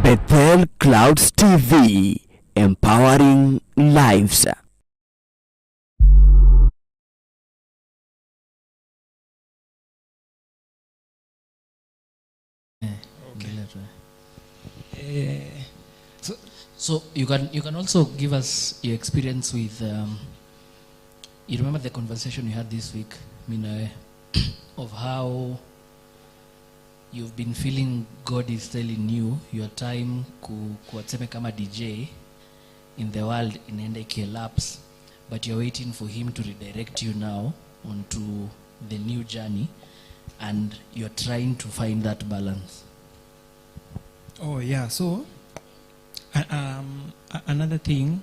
Bethel Clouds TV, empowering lives. Eh, So you can also give us your experience with you remember the conversation you had this week, Minae, of how you've been feeling God is telling you your time ku kuwaseme kama DJ in the world inaenda ikielapse, but you're waiting for him to redirect you now onto the new journey, and you're trying to find that balance. Oh yeah, so another thing,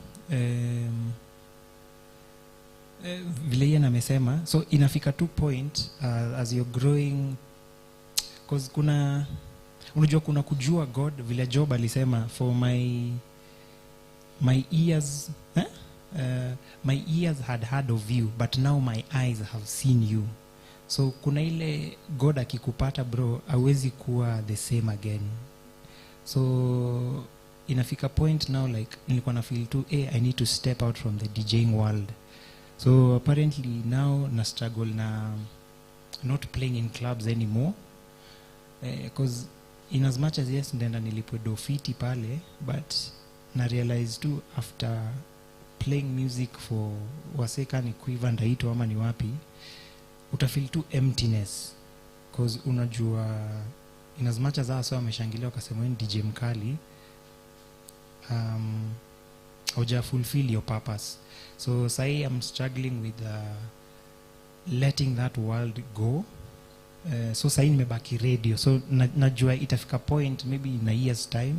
vile Ian amesema, so inafika tu point as you're growing, 'cause kuna, unajua, kuna kujua God, vile Job alisema, "For my ears, eh? My ears had heard of you, but now my eyes have seen you." So kuna ile God akikupata, bro, awezi kuwa the same again. So inafika point now, like, nilikuwa na feel tu, hey, I need to step out from the DJing world. So apparently now na struggle na not playing in clubs anymore, because in as much as, yes, ndenda nilipwe do fiti pale, but na realize tu after playing music for waseka ni Quiver ndaito ama ni wapi, utafeel tu emptiness, 'cause unajua in as much as hasa wameshangilia wakasema wewe ni DJ mkali, hauja fulfill your purpose. So sahi I'm struggling with letting that world go. So sahi nimebaki radio. So najua itafika point, maybe in a year's time,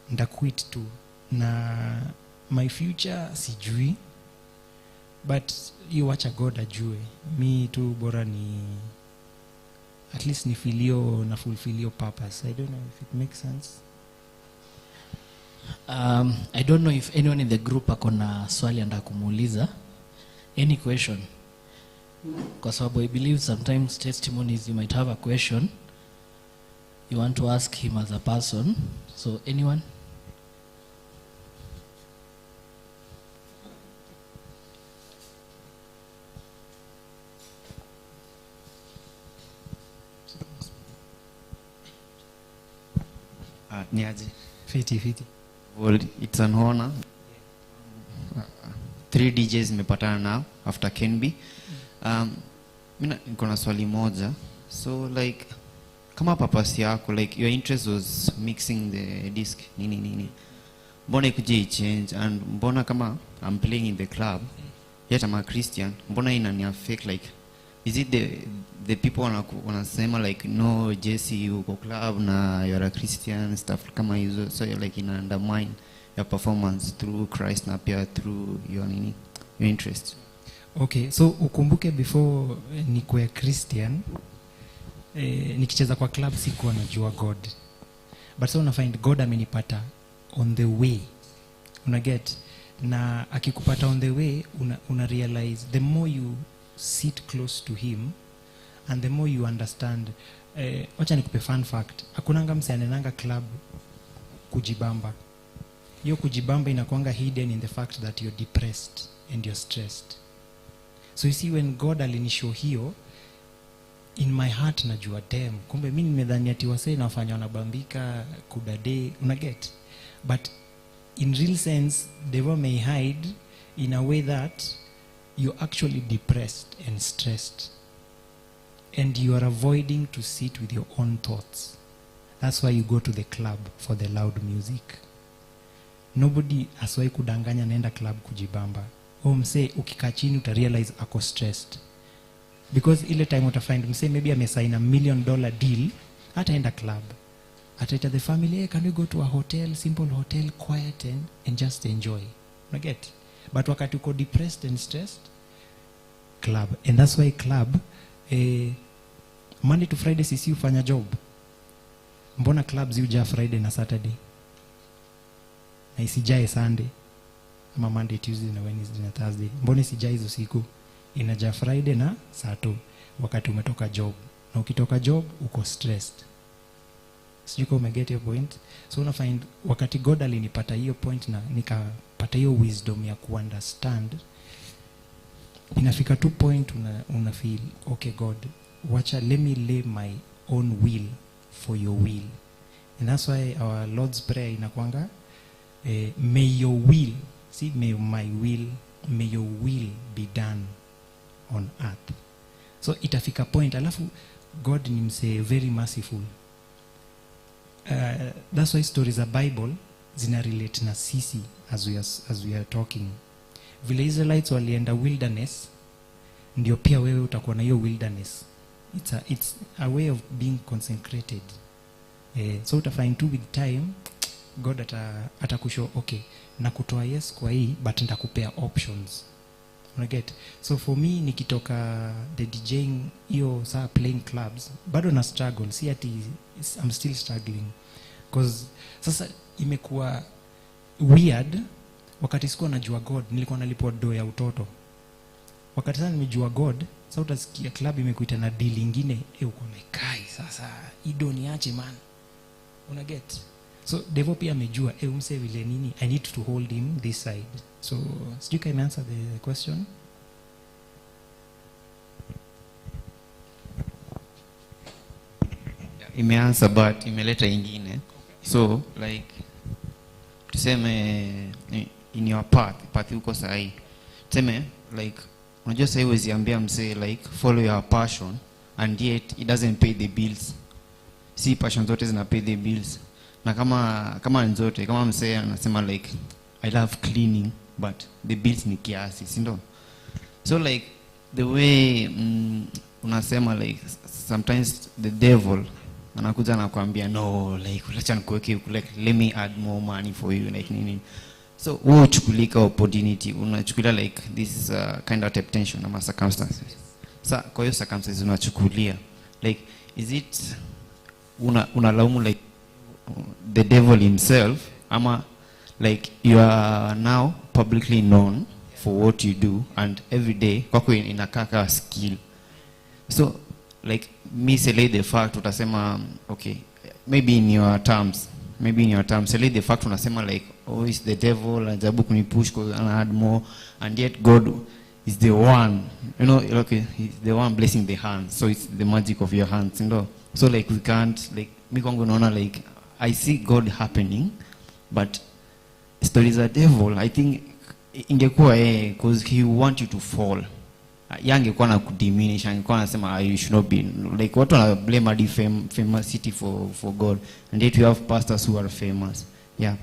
nitaquit tu. Na my future sijui, but hiyo wacha God ajue. Mi tu bora ni at least ni filio na fulfill your purpose. I don't know if it makes sense. I don't know if anyone in the group ako na swali anataka kumuuliza. Any question? Kwa sababu I believe sometimes testimonies, you might have a question you want to ask him as a person. So anyone? Niaje? Fiti fiti. Well, it's an honor. Three DJs nimepatana nao after Kenby. Mina niko na swali moja. So like, kama purpose yako, like, your interest was mixing the disc, nini nini. Mbona ikuje change, and mbona kama I'm playing in the club yet I'm a Christian, mbona inani affect? Like, is it the people wanasema like, "No, Jesse, uko club na you're a Christian," stuff kama hizo, so you're like ina undermine your performance through Christ na pia through your nini, your interest? Okay, so ukumbuke before nikuwe Christian, nikicheza kwa club sikuwa najua God, but so una find God amenipata on the way, una get? Na akikupata on the way, una realize the more you sit close to him and the more you understand. Wacha nikupe fun fact: hakunanga mse anaendanga club kujibamba. Hiyo kujibamba inakuanga hidden in the fact that you're depressed and you're stressed. So you see, when God alinishow hiyo in my heart, najua, damn, kumbe mi nimedhani ati wasee nafanya wanabambika kudade, unaget? But in real sense, devil may hide in a way that you're actually depressed and stressed and you are avoiding to sit with your own thoughts. That's why you go to the club for the loud music. Nobody asiwai kudanganya naenda club kujibamba. O msee ukikaa chini utarealize ako stressed, because ile time utafind msee maybe amesign $1 million deal, hataenda club, ataita the family, "Hey, can we go to a hotel, simple hotel, quiet and just enjoy?" Unaget? But wakati uko depressed and stressed, club. And that's why club, Monday to Friday sisi hufanya job. Mbona clubs huja Friday na Saturday na isijae Sunday ama Monday, Tuesday na Wednesday na Thursday? Mbona isijae hizo siku? Inajaa Friday na Sato, wakati umetoka job. Na ukitoka job uko stressed. Sijui kama umeget your point. So una find wakati God alinipata hiyo point na nikapata hiyo wisdom ya kuunderstand, inafika tu point una feel, okay God, wacha let me lay my own will for your will. And that's why our Lord's Prayer inakwanga, may your will, see, may my will, may your will be done on earth. So itafika point, alafu God ni msee very merciful. That's why stories za Bible zina relate na sisi as we are talking. Vile Israelites walienda wilderness, ndio pia wewe utakuwa na hiyo wilderness. It's a way of being consecrated. So utafind tu with time God atakushow okay, na kutoa yes kwa hii, but nitakupea options. Unaget? So for me, nikitoka the DJing hiyo saa playing clubs, bado na struggle. Si ati I'm still struggling, 'cause sasa imekuwa weird. Wakati sikuwa najua God, nilikuwa nalipwa do ya utoto. Wakati sasa nimejua God, sasa utasikia club imekuita na deal ingine, uko like, "Kai, sasa ido niache, man." Una get? So devil pia amejua, umse vile nini, I need to hold him this side. So sijui kama answer the question. Imeanza, but imeleta ingine. So like tuseme, in your path huko sahii, tuseme like unajua sahii huwezi ambia msee like follow your passion and yet it doesn't pay the bills. Si passion zote zina pay the bills, na kama ni zote, kama msee anasema like I love cleaning but the bills ni kiasi, si ndio? So like the way unasema like sometimes the devil anakuja anakuambia, "No, like acha nikuweke huku, like let me add more money for you," like nini. So wewe uchukulika opportunity, unachukulia like this is a kind of temptation ama circumstances. Sa kwa hiyo circumstances unachukulia like is it unalaumu like the devil himself, ama like you are now publicly known for what you do and every day kwako inakaa kaa skill? So like me say the fact utasema, okay, maybe in your terms say the fact unasema like, oh, it's the devil anajaribu kunipush 'cause ana add more, and yet God is the one, okay, he's the one blessing the hands, so it's the magic of your hands. So like we can't, like mi kwangu naona like I see God happening, but stories za devil, I think ingekuwa yeye, 'cause he want you to fall, ye angekuwa na kudiminish, angekuwa anasema, "Ah, you should not be like," watu wana blame hadi famousity for God, and yet we have pastors who are famous, yeah.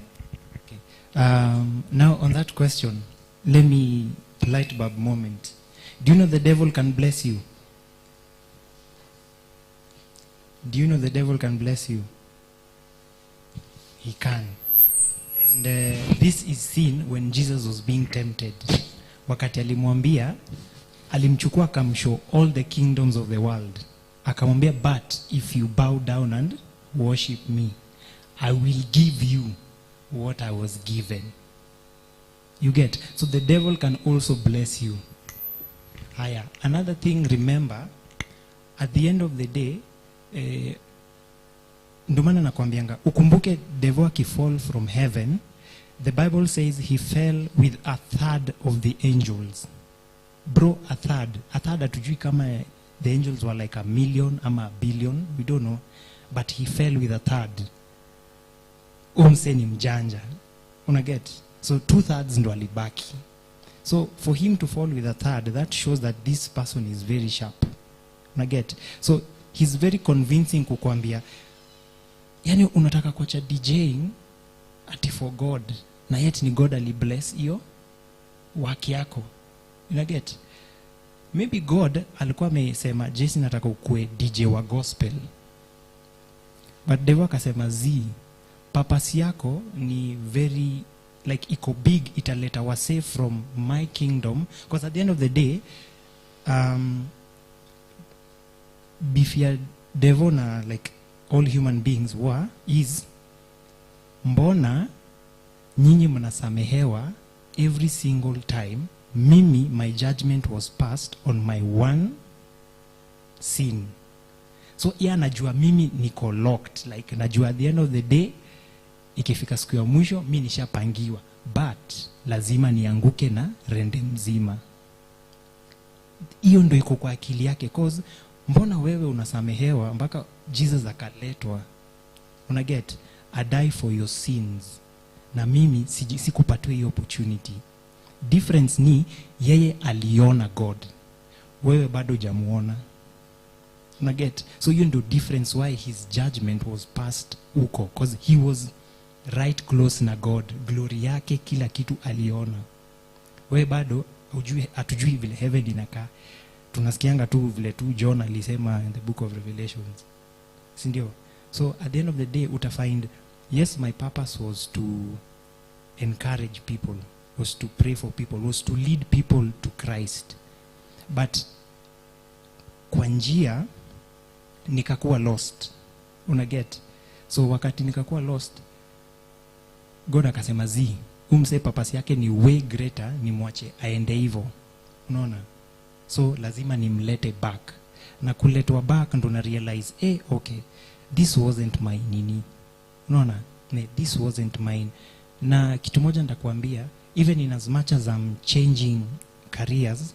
Now on that question, let me light bulb moment. Do you know the devil can bless you? Do you know the devil can bless you? He can. And this is seen when Jesus was being tempted. Wakati alimwambia, alimchukua akamshow all the kingdoms of the world. Akamwambia, "But if you bow down and worship me, I will give you what I was given." You get? So the devil can also bless you. Haya, another thing, remember, at the end of the day, ndio maana nakwambianga ukumbuke devil akifall from heaven, the Bible says he fell with a third of the angels. Bro, a third. A third, hatujui kama the angels were like a million ama a billion, we don't know, but he fell with a third. Umse ni mjanja. Una get? So two thirds ndo alibaki. So for him to fall with a third, that shows that this person is very sharp. Una get? So he's very convincing kukwambia, yani unataka kuacha DJing ati for God, na yet ni God alibless hiyo work yako. Una get? Maybe God alikuwa amesema, "Jesse, nataka ukue DJ wa gospel," but devil akasema, "Z, purpose yako ni very like iko big, italeta wase from my kingdom," because at the end of the day, beef ya devil na like all human beings were is, mbona nyinyi mnasamehewa every single time, mimi my judgment was passed on my one sin? So yeye anajua mimi niko locked, like najua at the end of the day ikifika siku ya mwisho mi nishapangiwa, but lazima nianguke na rende mzima. Hiyo ndo iko kwa akili yake, cause mbona wewe unasamehewa mpaka Jesus akaletwa, una get a die for your sins, na mimi sikupatiwa hiyo opportunity. Difference ni yeye aliona God, wewe bado hujamuona, una get? So hiyo ndio difference why his judgment was passed huko, cause he was right close na God, glory yake kila kitu aliona. Wewe bado hujui, hatujui vile heaven inakaa, tunasikianga tu vile tu John alisema in the book of Revelations, si ndio? So at the end of the day utafind, yes, my purpose was to encourage people, was to pray for people, was to lead people to Christ, but kwa njia nikakuwa lost, una get? So wakati nikakuwa lost, God akasema, "Zi, umse purpose yake ni way greater, nimwache aende hivyo." Unaona? So lazima nimlete back, na kuletwa back ndo na realize, okay, this wasn't my nini, unaona? Ne, this wasn't mine. Na kitu moja nitakwambia, even in as much as I'm changing careers,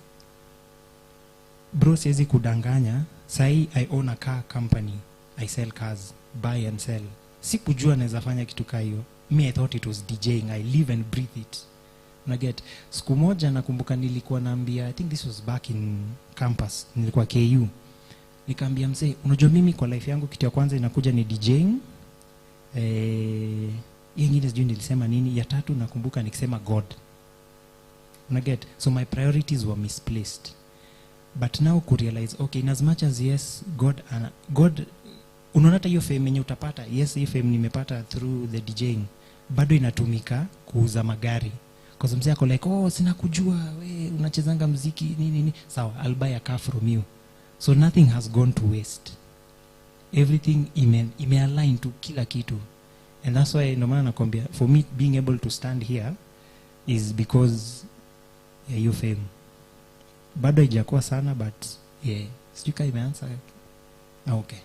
bro, siwezi kudanganya, sahi I own a car company. I sell cars, buy and sell. Sikujua naweza fanya kitu kaa hiyo. Me, I thought it was DJing. I live and breathe it, unaget? Siku moja nakumbuka nilikuwa naambia, I think this was back in campus, nilikuwa KU, nikaambia mzee, unajua mimi kwa life yangu kitu ya kwanza inakuja ni DJing, hiyo ingine sijui nilisema nini, ya tatu nakumbuka nikisema God, unaget? So my priorities were misplaced. But now kurealize, okay, in as much as yes, God God, unaona hata hiyo fame yenye utapata, yes, hii fame nimepata through the DJing bado inatumika kuuza magari, kwa mzee ako like, "Oh, sina kujua we unachezanga mziki, nini nini, sawa, I'll buy a car from you." So nothing has gone to waste. Everything ime align to kila kitu, and that's why ndo maana nakwambia, for me being able to stand here is because ya hiyo fame. Bado haijakuwa sana, but yeah, sijui kaa imeanza. Ah, okay.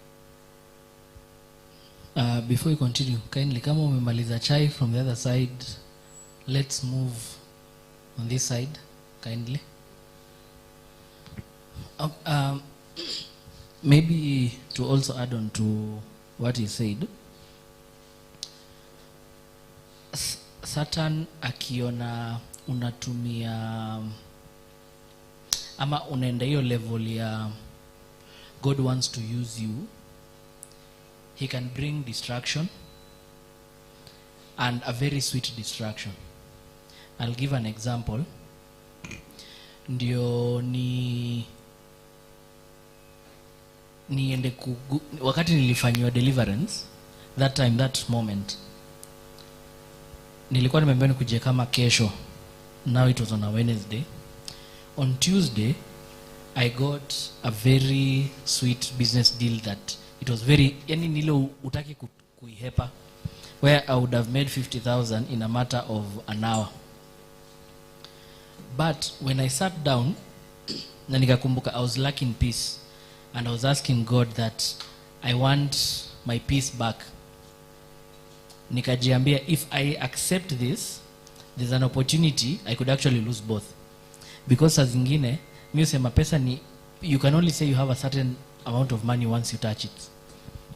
Before you continue, kindly, kama umemaliza chai from the other side, let's move on this side, kindly. Maybe to also add on to what he said, Satan akiona unatumia ama unaenda hiyo level ya God wants to use you, he can bring distraction, and a very sweet distraction. I'll give an example. Ndio ni niende wakati nilifanyiwa deliverance, that time, that moment nilikuwa nimeambiwa nikuje kama kesho. Now it was on a Wednesday. On Tuesday I got a very sweet business deal that it was very, yani nile utaki kuihepa, where I would have made 50,000 in a matter of an hour. But when I sat down na nikakumbuka I was lacking peace, and I was asking God that I want my peace back, nikajiambia if I accept this, there's an opportunity I could actually lose both, because saa zingine mi husema pesa ni, you can only say you have a certain amount of money once you touch it.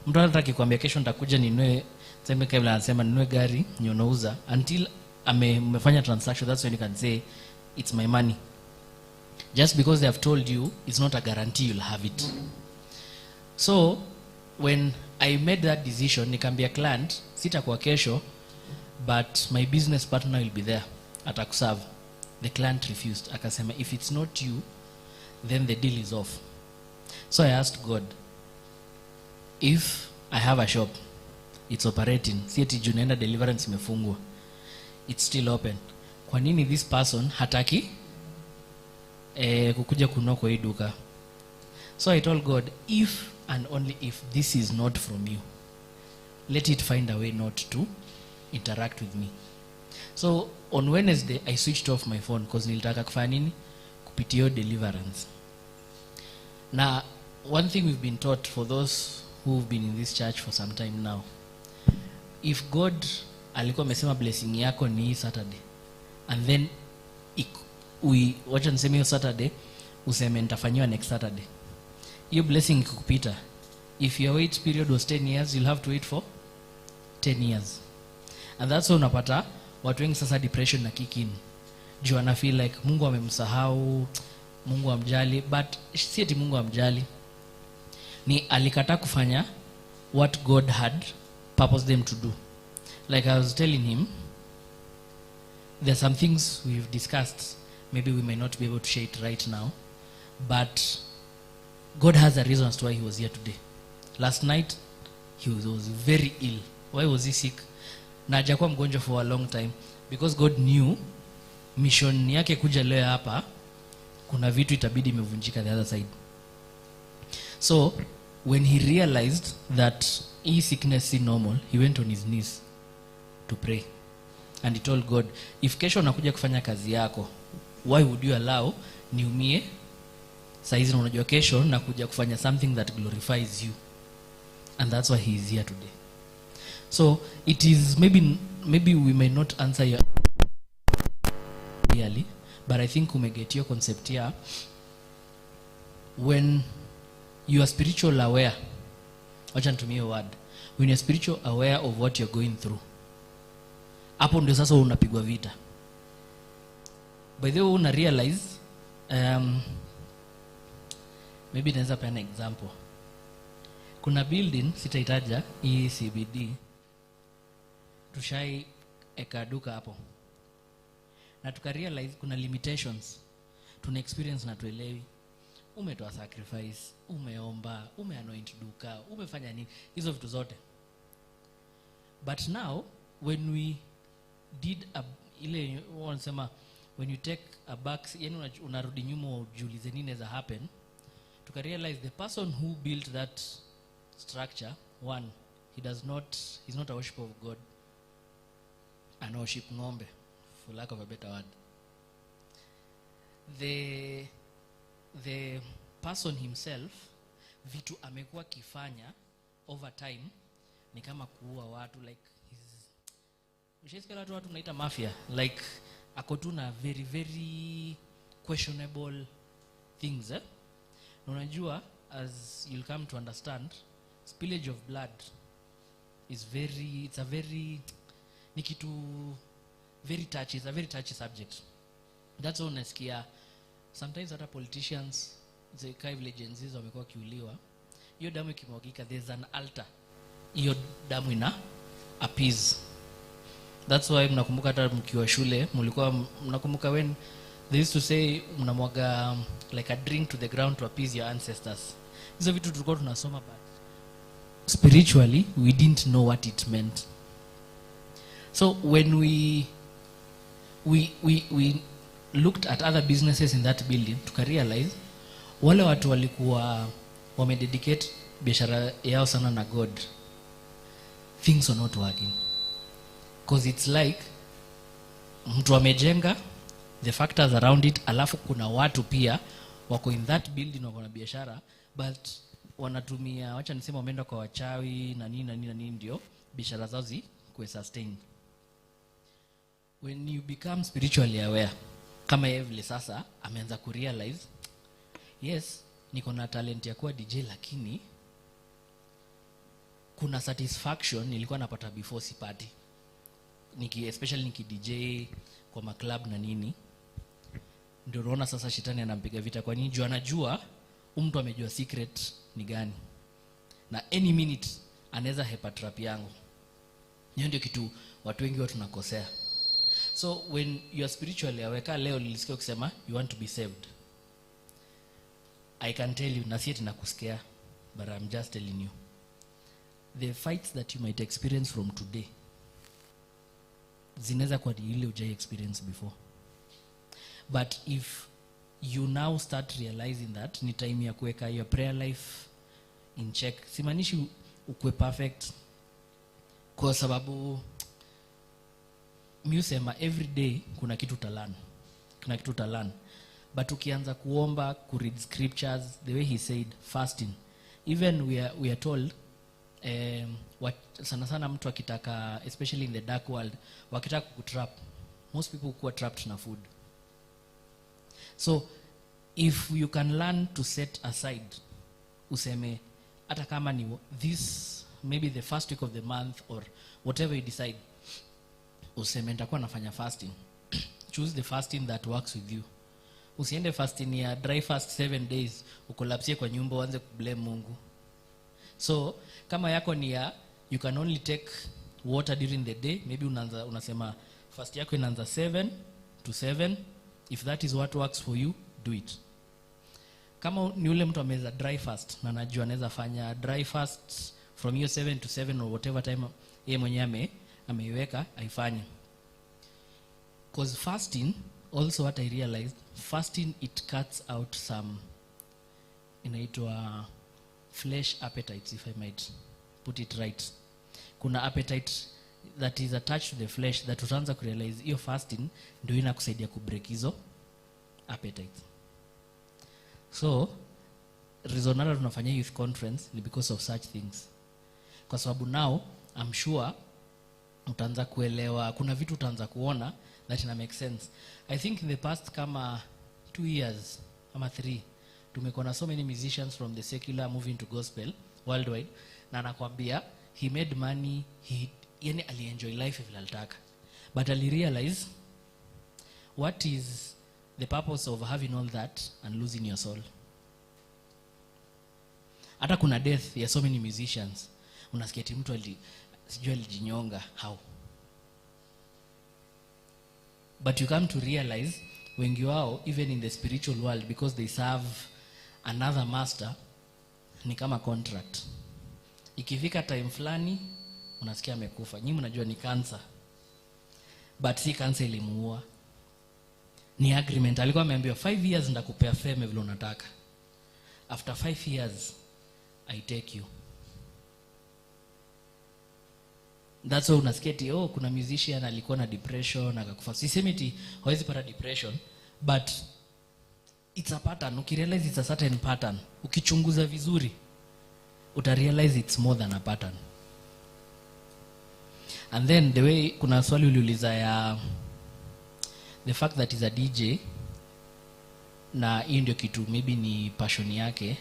Mtu hata akikwambia kesho nitakuja ninunue, seme kabla anasema ninunue gari ni unauza, until mmefanya transaction, that's when you can say it's my money. Just because they have told you, it's not a guarantee you'll have it. So when I made that decision, nikaambia client sitakuwa kesho, but my business partner will be there, atakuserve. The client refused, akasema if it's not you, then the deal is off. So I asked God, if I have a shop, it's operating, si ati juu naenda deliverance imefungwa, it's still open, kwa nini this person hataki kukuja kununua kwa hii duka? So I told God, if and only if this is not from you, let it find a way not to interact with me. So on Wednesday I switched off my phone, cause nilitaka kufanya nini? Kupitia hiyo deliverance. Na One thing we've been taught, for those who've been in this church for some time now, if God alikuwa amesema blessing yako ni hii Saturday, and then wacha niseme hiyo Saturday useme nitafanyiwa next Saturday, hiyo blessing ikikupita, if your wait period was 10 years, you'll have to wait for 10 years. And that's why unapata watu wengi sasa depression na kick in, juu ana feel like Mungu amemsahau, Mungu amjali. But si ati Mungu amjali, ni alikataa kufanya what God had purposed them to do. Like I was telling him, there are some things we've discussed, maybe we may not be able to share it right now, but God has a reason as to why he was here today. Last night he was very ill. Why was he sick? Na hajakuwa mgonjwa for a long time, because God knew mission yake kuja leo hapa, kuna vitu itabidi imevunjika the other side. So when he realized that hii sickness is normal, he went on his knees to pray, and he told God, if kesho nakuja kufanya kazi yako, why would you allow niumie saizi, na unajua kesho nakuja kufanya something that glorifies you? And that's why he is here today. So it is maybe we may not answer your clearly, but I think umeget your concept here. When you are spiritual aware, wacha nitumie word, when you are spiritual aware of what you're going through, hapo ndio sasa unapigwa vita. By the way, una realize, maybe naweza peana example. Kuna building sitaitaja, hii CBD, tushai eka duka hapo, na tukarealize kuna limitations tuna experience na tuelewi. Umetoa sacrifice, umeomba, umeanoint duka, umefanya nini, hizo vitu zote. But now when we did a, ile wanasema when you take a back, yani unarudi nyuma ujiulize nini za happen, tukarealize the person who built that structure, one, he does not, he's not a worshiper of God, ana worship ng'ombe, for lack of a better word. The person himself, vitu amekuwa kifanya over time ni kama kuua watu, like his, watu naita mafia, like ako tu na very very questionable things, eh? Na unajua, as you'll come to understand, spillage of blood is very, it's a very, ni kitu very touchy, it's a very touchy subject. That's why unasikia sometimes hata politicians kaa vile Gen Zs wamekuwa kiuliwa, hiyo damu ikimwagika, there's an altar hiyo damu ina appease. That's why mnakumbuka hata mkiwa shule mlikuwa mnakumbuka when they used to say mnamwaga like a drink to the ground to appease your ancestors. Hizo vitu tulikuwa tunasoma, but spiritually we didn't know what it meant. So when we looked at other businesses in that building, tukarealize wale watu walikuwa wamededicate biashara yao sana na God, things are not working. Because it's like mtu amejenga the factors around it, alafu kuna watu pia wako in that building wako na biashara, but wanatumia, wacha niseme wameenda kwa wachawi na nini na nini na nini ndio biashara zao zikuwe sustained. When you become spiritually aware, kama yeye vile sasa ameanza kurealize, yes, niko na talent ya kuwa DJ, lakini kuna satisfaction nilikuwa napata before sipati, especially niki DJ kwa maclub na nini. Ndio unaona sasa shetani anampiga vita. Kwa nini? Juu anajua huyu mtu amejua secret ni gani, na any minute anaweza hepa trap yangu. Hiyo ndio kitu watu wengi watu tunakosea. So when you are spiritually aware, leo nilisikia ukisema you want to be saved, I can tell you, na si eti nakusikia, but I'm just telling you the fights that you might experience from today zinaweza kuwa ni ile hujai experience before. But if you now start realizing that ni time ya kuweka your prayer life in check, simaanishi ukuwe perfect, kwa sababu mi husema every day kuna kitu utalearn, kuna kitu utalearn. But ukianza kuomba, kuread scriptures, the way he said, fasting. Even we are told, what, sana sana mtu akitaka, especially in the dark world, wakitaka kukutrap, most people kuwa trapped na food. So if you can learn to set aside, useme hata kama ni this, maybe the first week of the month or whatever you decide, useme nitakuwa nafanya fasting. Choose the fasting that works with you. Usiende fasting ya dry fast 7 days, ukolapsie kwa nyumba uanze kublame Mungu. So kama yako ni ya you can only take water during the day, maybe unaanza, unasema fast yako inaanza 7 to 7. If that is what works for you, do it. Kama ni ule mtu ameweza dry fast na anajua anaweza fanya dry fast from hiyo 7 to 7 or whatever time yeye mwenyewe ameiweka, aifanye. Because fasting also, what I realized, fasting it cuts out some inaitwa flesh appetites, if I might put it right. Kuna appetite that is attached to the flesh that utaanza kurealize hiyo fasting ndio inakusaidia kubreak hizo appetites. So reason hata tunafanya youth conference ni because of such things. Kwa sababu now I'm sure utaanza kuelewa, kuna vitu utaanza kuona that ina make sense. I think in the past kama 2 years ama 3 tumekuwa na so many musicians from the secular moving to gospel worldwide, na anakuambia he made money, yani alienjoy life vile alitaka, but alirealize what is the purpose of having all that and losing your soul. Hata kuna death ya so many musicians, unasikia ati mtu sijui alijinyonga, how? But you come to realize wengi wao even in the spiritual world, because they serve another master, ni kama contract. Ikifika time fulani unasikia amekufa. Nyinyi mnajua ni cancer, but si cancer ilimuua, ni agreement. Alikuwa ameambiwa 5 years nitakupea fame vile unataka, after 5 years I take you. That's why unasikia ati, oh, kuna musician alikuwa na depression akakufa. Sisemi ati hawezi pata depression, but it's a pattern. Ukirealize it's a certain pattern, ukichunguza vizuri utarealize it's more than a pattern. And then the way, kuna swali uliuliza ya the fact that he's a DJ, na hiyo ndio kitu maybe ni passion yake.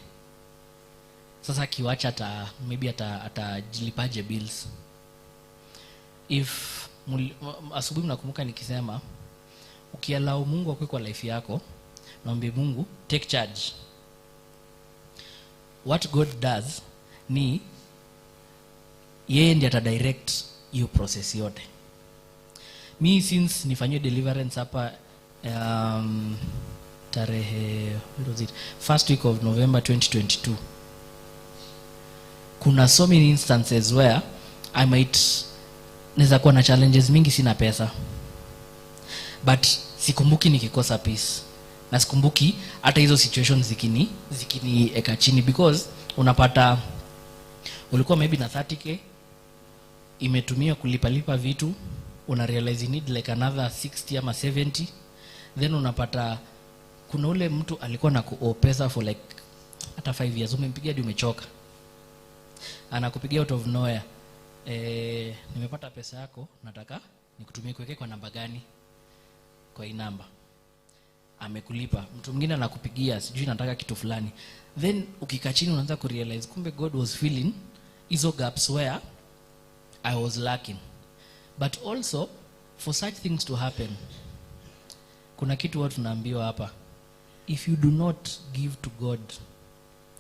Sasa akiwacha maybe atajilipaje bills. If asubuhi mnakumbuka nikisema ukiallow Mungu akue kwa life yako, naombe Mungu take charge. What God does ni yeye ndiye atadirect hiyo process yote. Mi since nifanywe deliverance hapa, tarehe, what was it, first week of November 2022, kuna so many instances where I might naweza kuwa na challenges mingi, sina pesa, but sikumbuki nikikosa peace, na sikumbuki hata hizo situations zikinieka chini, because unapata ulikuwa maybe na 30k imetumia kulipalipa vitu, una realize you need like another 60 ama 70, then unapata kuna ule mtu alikuwa na kuowe pesa for like hata 5 years, umempigia hadi umechoka, anakupigia out of nowhere, nimepata pesa yako, nataka nikutumie, kuweke kwa namba gani? Kwa hii namba. Amekulipa. Mtu mwingine anakupigia, sijui nataka kitu fulani. Then ukikaa chini unaanza kurealize kumbe God was filling hizo gaps where I was lacking. But also for such things to happen, kuna kitu watu tunaambiwa hapa, if you do not give to God,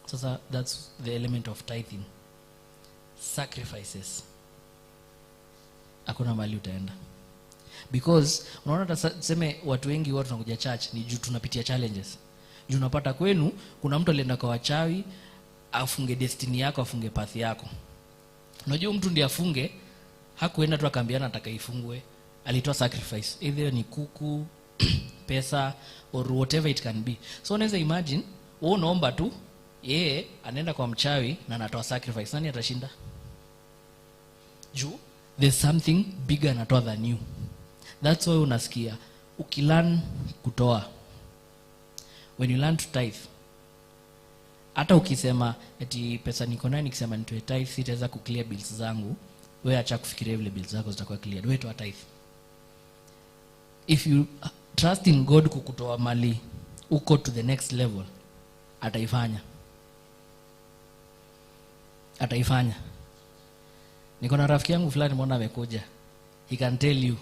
sasa that's the element of tithing, sacrifices, hakuna mahali utaenda. Because unaona hata tuseme watu wengi watu tunakuja church ni juu tunapitia challenges. Juu unapata kwenu kuna mtu alienda kwa wachawi afunge destiny yako, afunge path yako. Unajua mtu ndiye afunge, hakuenda tu akaambiana nataka ifungwe, alitoa sacrifice, either ni kuku, pesa or whatever it can be. So unaweza imagine wewe unaomba tu, yeye anaenda kwa mchawi na anatoa sacrifice, nani atashinda? Juu there's something bigger anatoa than you. That's why unasikia ukilearn kutoa, When you learn to tithe, hata ukisema eti pesa niko nayo, nikisema nitoe tithe sitaweza kuclear bills zangu, wewe acha kufikiria vile bills zako zitakuwa cleared. Wewe toa tithe. If you trust in God kukutoa mali uko to the next level, ataifanya. Ataifanya. Niko na rafiki yangu fulani mbona amekuja. He can tell you,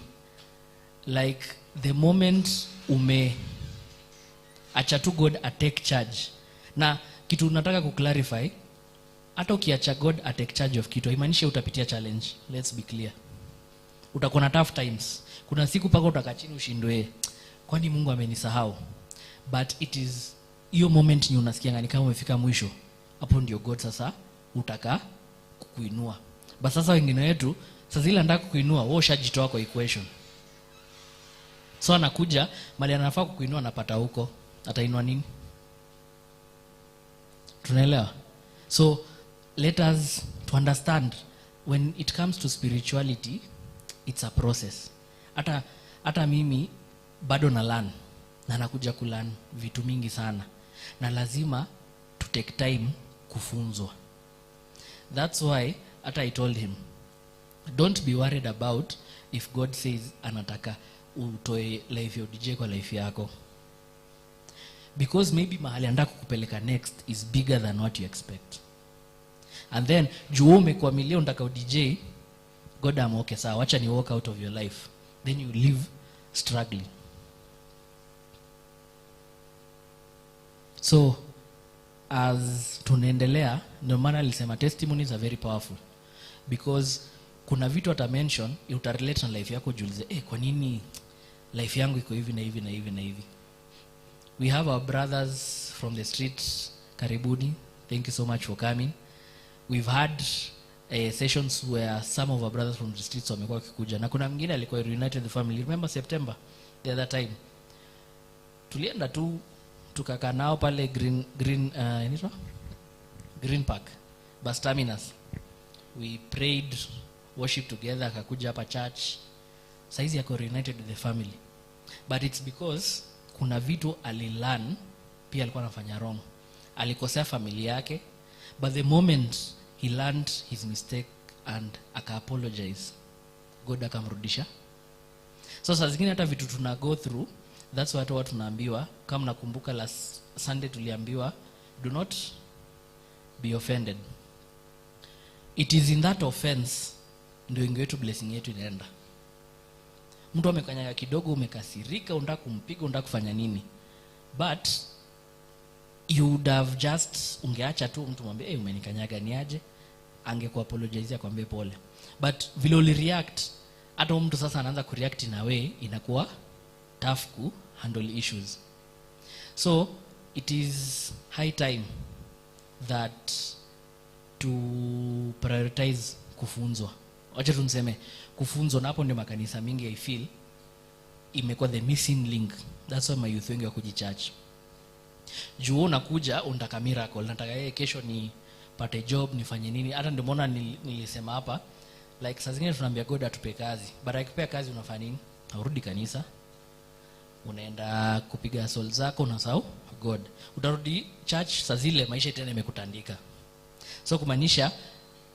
like, the moment ume acha tu God atake charge. Na kitu nataka kuclarify, hata ukiacha God atake charge of kitu, haimaanishi utapitia challenge. Let's be clear. Utakuwa na tough times. Kuna siku paka utakaa chini ushindwe, kwani Mungu amenisahau? But it is hiyo moment ni unasikianga ni kama umefika mwisho. Hapo ndio God sasa utaka kukuinua. But sasa wengine wetu, sasa zile anataka kukuinua, wewe ushajitoa kwa equation. So anakuja mali anafaa kukuinua, anapata huko. Atainua nini? Tunaelewa? So let us to understand, when it comes to spirituality, it's a process. Hata mimi bado na learn, na nakuja ku learn vitu mingi sana, na lazima to take time kufunzwa. That's why hata I told him, don't be worried about if God says anataka utoe life ya DJ kwa life yako, because maybe mahali anataka kukupeleka next is bigger than what you expect. And then juu umekwamilia unataka u DJ, God am okay, sawa, wacha ni walk out of your life. Then you live struggling. So as tunaendelea, ndio maana alisema testimonies are very powerful, because kuna vitu ata mention utarelate na life yako, jiulize, kwa nini life yangu iko hivi na hivi na hivi na hivi. We have our brothers from the streets, karibuni, thank you so much for coming. We've had sessions where some of our brothers from the streets wamekuwa wakikuja, na kuna mwingine alikuwa reunited the family. Remember September the other time tulienda tu tukakaa nao pale inaitwa Green Park bus terminus. We prayed, worship together, akakuja hapa church. Saizi ako reunited with the family. But it's because kuna vitu alilearn, pia alikuwa anafanya wrong, alikosea familia yake, but the moment he learned his mistake and aka apologize, God akamrudisha. So saa zingine hata vitu tuna go through, that's why watu tunaambiwa, kama nakumbuka last Sunday tuliambiwa, do not be offended. It is in that offense ndio ingi wetu blessing yetu inaenda. Mtu amekanyaga kidogo, umekasirika, unataka kumpiga, unataka kufanya nini, but you would have just ungeacha tu mtu mwambie, hey, umenikanyaga ni aje, angekuapologize akwambie pole. But vile ulireact, hata mtu sasa anaanza kureact in a way inakuwa tough ku handle issues. So it is high time that to prioritize kufunzwa. Wacha tuniseme kufunzwa, na hapo ndio makanisa mingi I feel imekuwa the missing link. That's why my youth wengi wakuji church. Juu unakuja unataka miracle, nataka yeye kesho ni pate job, nifanye nini. Hata ndio maana nilisema hapa, like saa zingine tunaambia God atupe kazi, but akikupea kazi unafanya nini? Haurudi kanisa, unaenda kupiga soul zako, unasahau God. Utarudi church saa zile maisha tena imekutandika. So kumaanisha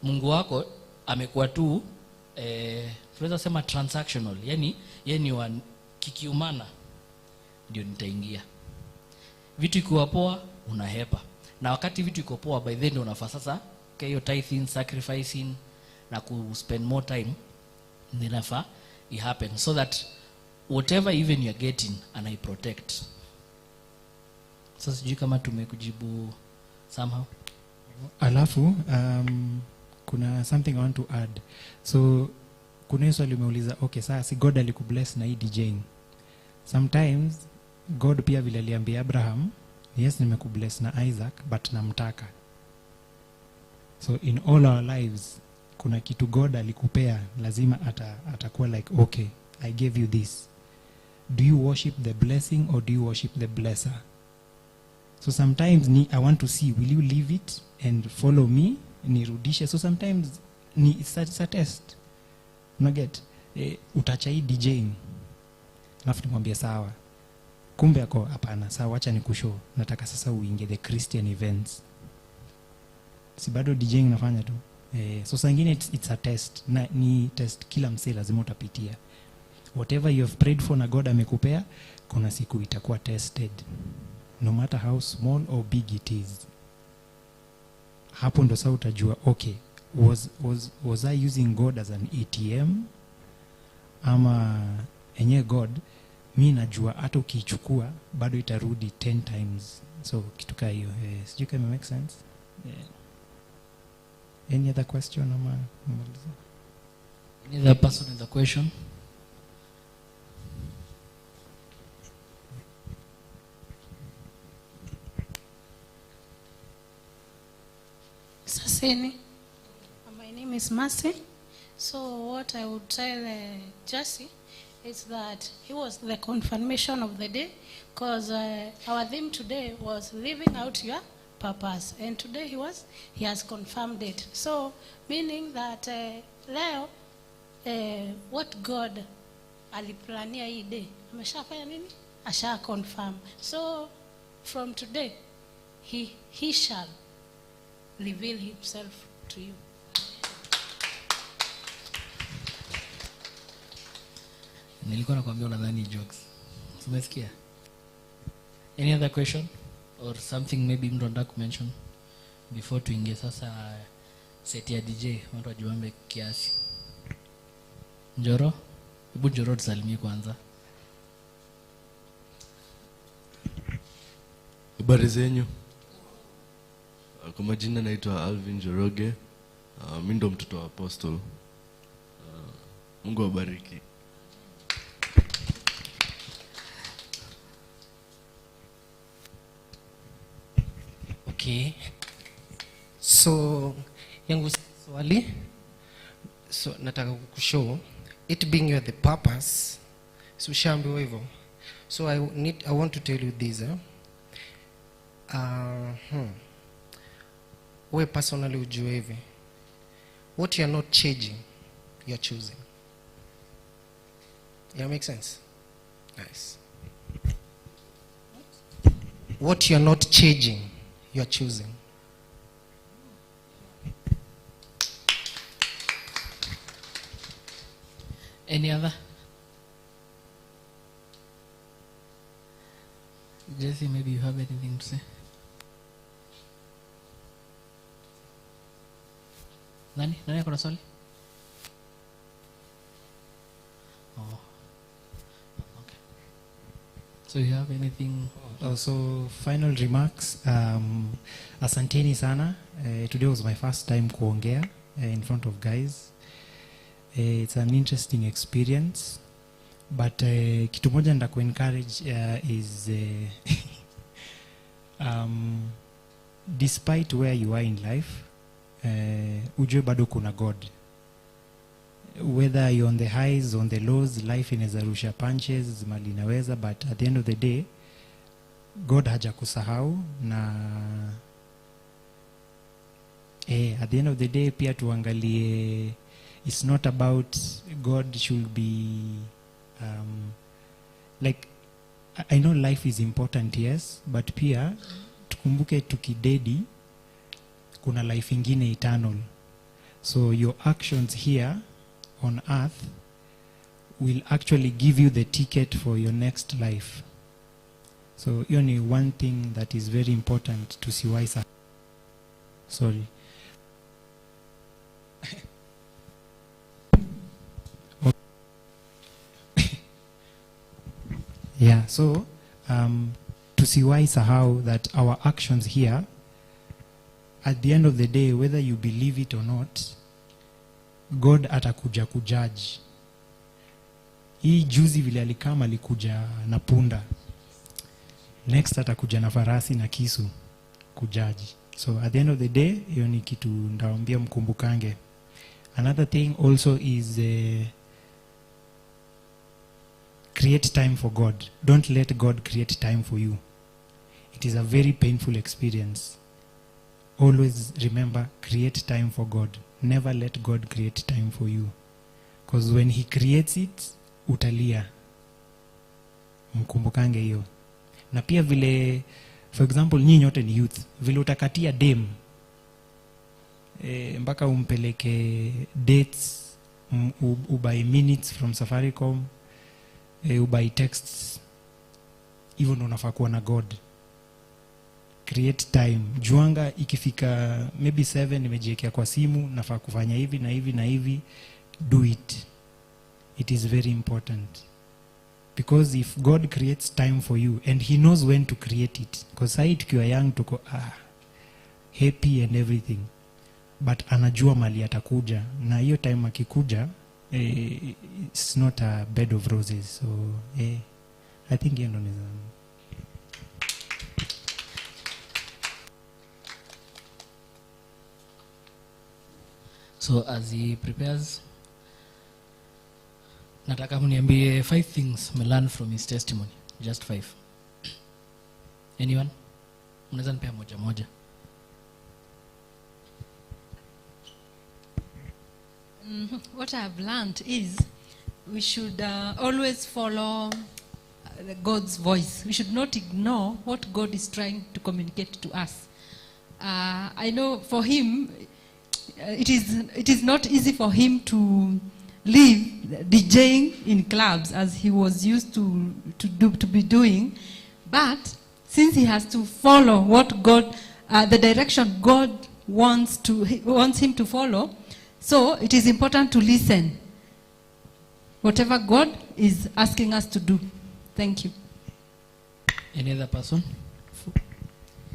Mungu wako amekuwa tu tunaweza sema transactional, yani yeye ni wa kikiumana ndio nitaingia. Vitu ikiwa poa unahepa, na wakati vitu iko poa by then ndio unafaa sasa hiyo tithing, sacrificing na ku spend more time, ndio inafaa it happen so that whatever even you are getting and I protect. Sasa sijui kama tumekujibu somehow. Alafu kuna something I want to add. So kuna hiyo swali umeuliza, okay sasa si God alikubless na hii DJing. Sometimes God pia vile aliambia Abraham, yes nimekubless na Isaac but namtaka. So in all our lives kuna kitu God alikupea, lazima atakuwa like okay, I gave you this. Do you worship the blessing or do you worship the blesser? So sometimes I want to see, will you leave it and follow me? Nirudishe. So sometimes it's a test. Unaget? Utacha hii DJing. Alafu nimwambie sawa. Kumbe ako hapana, sawa, wacha nikushow, nataka sasa uingie the Christian events. Si bado DJing nafanya tu. So saa ingine it's a test, na ni test kila msee lazima utapitia. Whatever you have prayed for na God amekupea, kuna siku itakuwa tested, no matter how small or big it is. Hapo ndo sasa utajua, okay, was I using God as an ATM ama enye God mi najua hata ukiichukua bado itarudi 10 times. So kitu kaa hiyo. Sijui kama make sense. Yeah. Any other question ama nimalize? Any other person with a question? Saseni. My name is Mercy. So what I would tell Jesse is that he was the confirmation of the day, because our theme today was living out your purpose, and today he has confirmed it. So meaning that leo what God aliplania hii day ameshafanya nini, asha confirm. So from today he shall reveal himself to you. Nilikuwa nakwambia unadhani jokes. Umesikia? Any other question or something maybe mtu anataka kumention before tuingie sasa set ya DJ, watu wajiwambe kiasi. Njoro, hebu Njoro tusalimie kwanza. Habari zenyu. Kwa majina naitwa Alvin Njoroge. Mimi ndo mtoto wa Apostle. Mungu awabariki. Okay. So yangu swali, so nataka kukushow it being you the purpose, so ushaambiwa hivyo. So I want to tell you this. We personally ujue hivi, what you are not changing, you are choosing. Yeah, make sense? Nice. What you are not changing, you are choosing. Any other? Jesse, maybe you have anything to say? Nani? Nani akona swali? Oh. Okay. So you have anything? So final remarks. Asanteni sana. Today was my first time kuongea in front of guys. It's an interesting experience. But kitu moja nda ku-encourage is despite where you are in life, ujue bado kuna God. Whether you're on the highs, on the lows, life inaweza rusha punches, mali inaweza, but at the end of the day, God hajakusahau. Na at the end of the day pia tuangalie, it's not about God should be like, I know life is important, yes, but pia tukumbuke tukidedi kuna life ingine eternal. So your actions here on earth will actually give you the ticket for your next life. So hiyo ni one thing that is very important to see. Sorry. Yeah, so tusiwahi sahau that our actions here, at the end of the day, whether you believe it or not, God atakuja kujudge. Hii juzi vile alikama alikuja na punda. Next atakuja na farasi na kisu kujudge. So at the end of the day, hiyo ni kitu ndawaambia mkumbukange. Another thing also is create time for God. Don't let God create time for you. It is a very painful experience. Always remember, create time for God. Never let God create time for you. Because when he creates it, utalia. Mkumbukange hiyo. Na pia vile, for example, nyinyi nyote ni youth, vile utakatia dem mpaka umpeleke dates, ubuy minutes from Safaricom, ubuy texts, hivyo ndo unafaa kuwa na God. Create time. Juanga ikifika maybe 7 nimejiwekea kwa simu, nafaa kufanya hivi na hivi na hivi. Do it. It is very important. Because if God creates time for you, and he knows when to create it. Because sahi tukiwa young tuko happy and everything. But anajua mali atakuja. Na hiyo time akikuja, it's not a bed of roses. So I think hiyo ndo nizama. So as he prepares, nataka mniambie 5 things we learn from his testimony. Just 5. Anyone? Mnaweza nipea moja moja. What I've learned is we should always follow God's voice. We should not ignore what God is trying to communicate to us. I know for him, it is not easy for him to leave DJing in clubs as he was used to be doing, but since he has to follow what God, the direction God wants him to follow, so it is important to listen. Whatever God is asking us to do. Thank you. Any other person?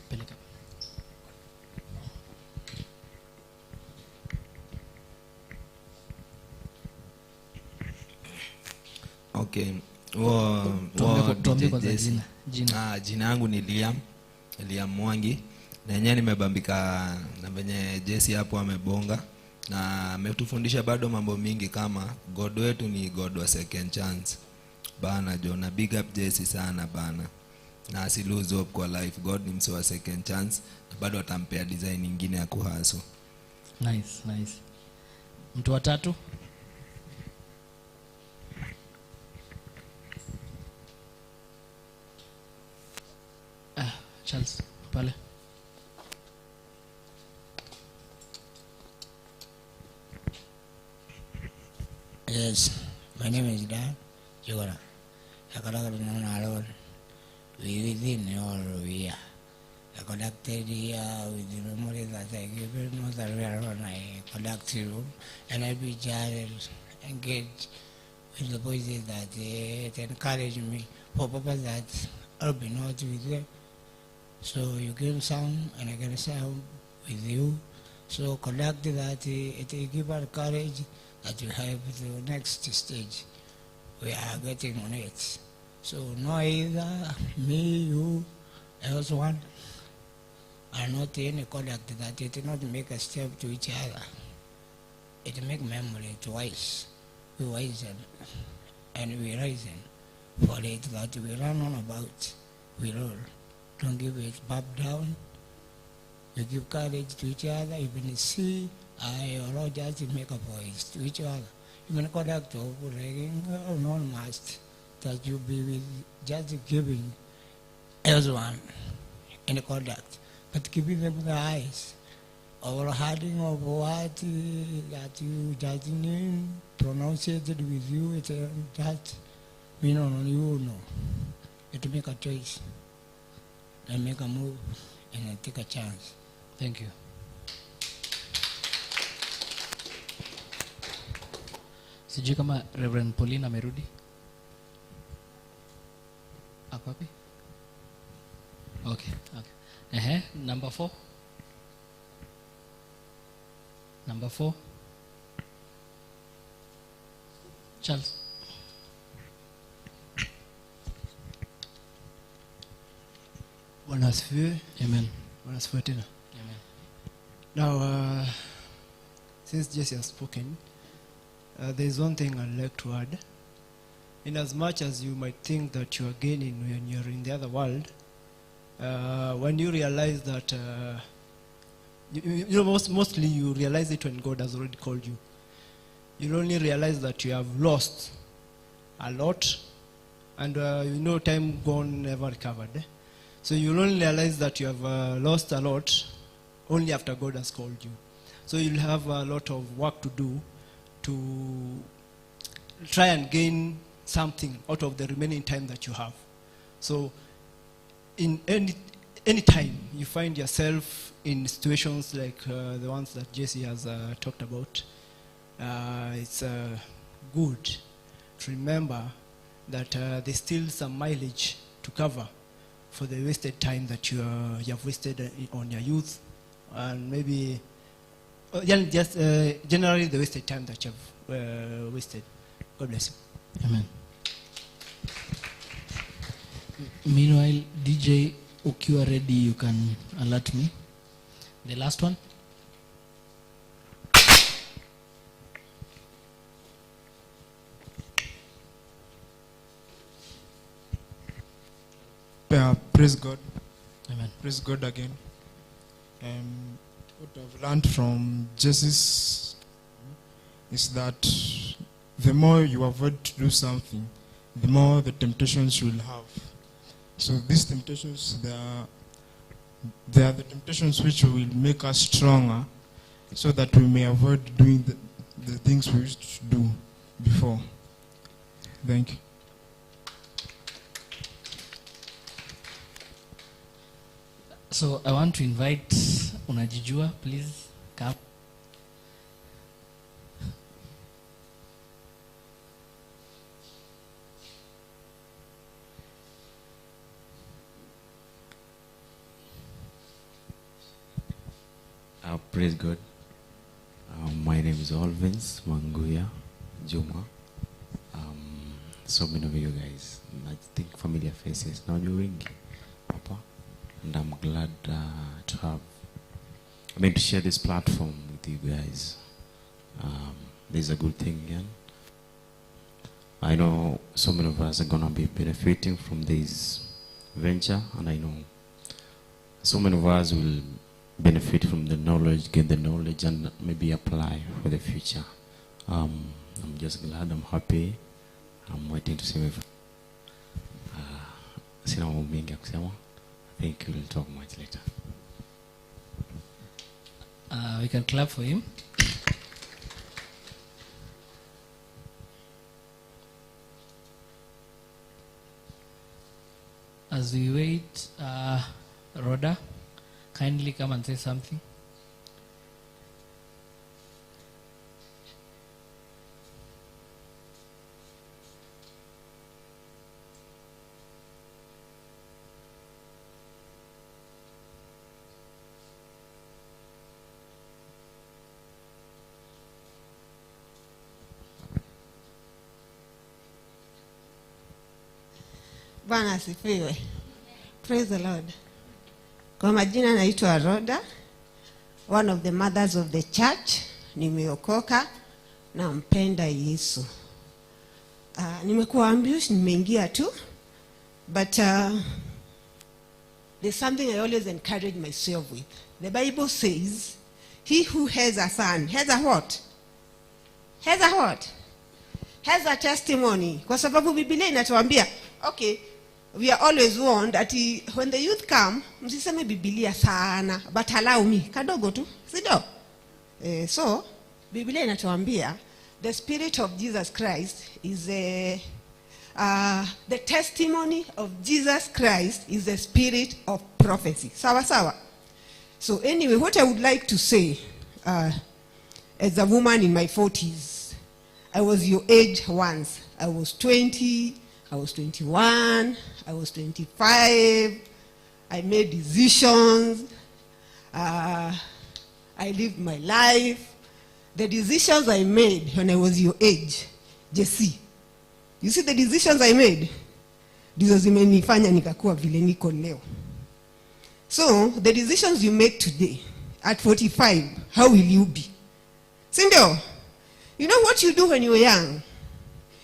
Peleka. Okay. Tuambie kwanza jina. Jina. Jina yangu ni Liam. Liam Mwangi. Na yenyewe nimebambika na venye Jesse hapo amebonga. Na ametufundisha bado mambo mingi kama God wetu ni God wa second chance. Bana jo, na big up Jesse sana bana. Na asi lose hope kwa life. God ni mse wa second chance. Na bado atampea design nyingine ya kuhustle. Nice, nice. Mtu wa tatu? Charles, pale. Yes, my name is Dan Jogora. We within all we are. I conducted here with the memory that I give him, that we are on a conducting room, and I be just engaged with the voices that it encourage me for purpose that I'll be not with them. So you give some and I can some with you. So conduct that it give us courage that you have the next stage. We are getting on it. So no either me, you, else one are not any conduct that it not make a step to each other. It make memory twice. We wisen and we risen for it that we run on about. We roll. Don't give it back down. We give courage to each other. Even see, I or just make a voice to each other. Even conduct of non must that you be with just giving everyone in the conduct, but giving them the eyes or hiding of what that you just name pronounce it with you. It that we know you know. It make a choice. I make a move and I take a chance. Thank you. Sijui kama Reverend Pauline amerudi. Ako wapi? Okay, okay. Number 4. Number 4. Charles. Bwana asifiwe. Amen. Bwana asifiwe tena. Amen. Now, since Jesse has spoken, there is one thing I'd like to add. In as much as you might think that you are gaining when you're in the other world, when you realize that, you know, mostly you realize it when God has already called you. You'll only realize that you have lost a lot And you know, time gone, never recovered. Eh? So you'll only realize that you have lost a lot only after God has called you. So you'll have a lot of work to do to try and gain something out of the remaining time that you have. So in any time you find yourself in situations like the ones that Jesse has talked about, it's good to remember that there's still some mileage to cover for the wasted time that you have wasted on your youth, and maybe just generally the wasted time that you have wasted. God bless you. Amen. Meanwhile, DJ, ukiwa ready, you can alert me. The last one. Praise God. Amen. Praise God again. What I've learned from Jesus is that the more you avoid to do something, the more the temptations you will have. So these temptations, they are the temptations which will make us stronger, so that we may avoid doing the things we used to do before. Thank you. So I want to invite Unajijua, please come. Praise God. My name is Alvins Manguya Juma. So many of you guys, I think familiar faces. Now you're wengi hapa, and I'm glad to have, I mean, to share this platform with you guys. This is a good thing again. I know so many of us are going to be benefiting from this venture, and I know so many of us will benefit from the knowledge, get the knowledge, and maybe apply for the future. I'm just glad, I'm happy. I'm waiting to see if sina mambo mengi ya kusema. I think we'll talk much later. We can clap for him. As we wait, Rhoda, kindly come and say something. Bwana asifiwe. Praise the Lord. Kwa majina naitwa Rhoda, one of the mothers of the church. Nimeokoka na mpenda Yesu. Nimekuwa ambush, nimeingia tu. But there's something I always encourage myself with. The Bible says, he who has a son, has a what? Has a what? Has a testimony. Kwa sababu Biblia inatuambia, okay, we are always warned that when the youth come, msiseme Biblia sana, but allow me, kadogo tu, sido? So, Biblia inatuambia, the spirit of Jesus Christ is the testimony of Jesus Christ is the spirit of prophecy. Sawa sawa. So anyway, what I would like to say, as a woman in my 40s, I was your age once. I was 20, I was 21, I was 25. I made decisions. I lived my life. The decisions I made when I was your age, Jesse. You see the decisions I made? Ndizo zimenifanya nikakuwa vile niko leo. So, the decisions you make today, at 45, how will you be? Sindio? You know what you do when you're young?